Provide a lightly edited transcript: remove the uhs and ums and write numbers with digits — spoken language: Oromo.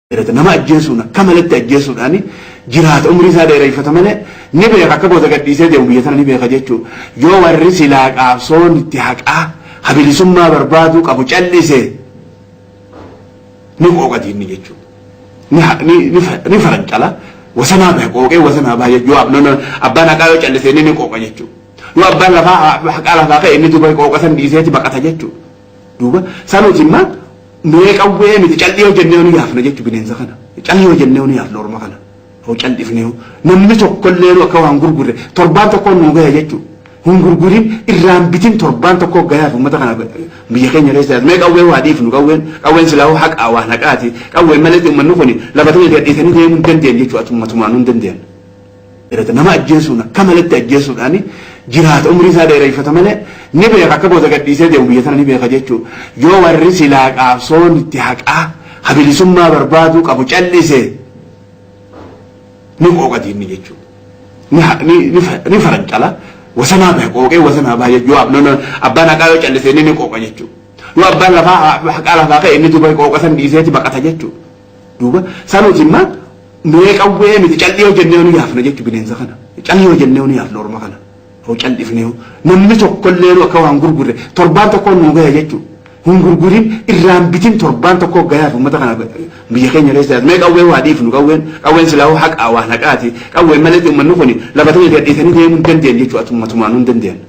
Dheerata. Nama ajjeesuun akka malatti ajjeesuudhaan jiraata, umrii isaa dheereffata malee ni beeka, akka booda gadhiisee deemu biyya tana ni beeka jechuudha. Yoo warri silaa qaabsoon itti haqaa habilisummaa barbaaduu qabu callise, ni qooqa diinni jechuudha. Ni farancala, wasanaa bahe, qooqee wasanaa bahe jechuudha. Yoo abbaan haqaa yoo callise, inni ni qooqa jechuudha. Yoo abbaan lafaa haqaa lafaa ka'e, inni duuba qooqa san dhiiseeti baqata jechuudha. Duuba sanuuti immoo mee qawwee miti, callii hojjennee nu yaafna jechuudha bineensa kana. Callii hojjennee nu yaafna orma kana. Hoo callifnee namni tokkollee nu akka waan gurgurre torbaan tokko nu gahe jechuudha. Hin gurgurin, irraan bitin, torbaan tokko gahaaf uummata kana biyya keenya keessa. Mee qawwee waa dhiifnu, qawween silaa haqaa waan haqaati. Qawween malee uummanni kun lafa ta'e gadhiisanii deemuu hin dandeenye jechuudha. Ummatumaan hin dandeenye. Nama ajjeesuun akka malatti ajjeesuudhaan jiraata, umrii isaa dheereffata malee ni beeka, akka booda gadhiisee deemu biyya tana ni beeka jechuudha. Yoo warri silaa qaabsoon itti haqaa habilisummaa barbaaduu qabu callise, ni qooqa diinni jechuudha. Ni farancala, wasanaa bahe, qooqee wasanaa bahe jechuudha. Yoo abbaan haqaa yoo callise, inni ni qooqa jechuudha. Yoo abbaan lafaa haqaa lafaa ka'e, inni duuba qooqa san dhiiseeti baqata jechuudha. Duuba sanuuti immoo mee qawwee miti, callii hojjennee nu yaafna jechuudha bineensa kana. Callii hojjennee nu yaafna orma kana. Hoo callifnee namni tokkollee nu akka waan gurgurre torbaan tokko nu gahe jechuudha. Hin gurgurin, irraan bitin, torbaan tokko gahaaf uummata kana biyya keenya keessa. Mee qawwee waa dhiifnu, qawween silaa haqaa waan haqaati. Qawween malee uummanni kun lafa ta'e gadhiisanii deemuu hin dandeenye jechuudha. Ummatumaan hin dandeenye.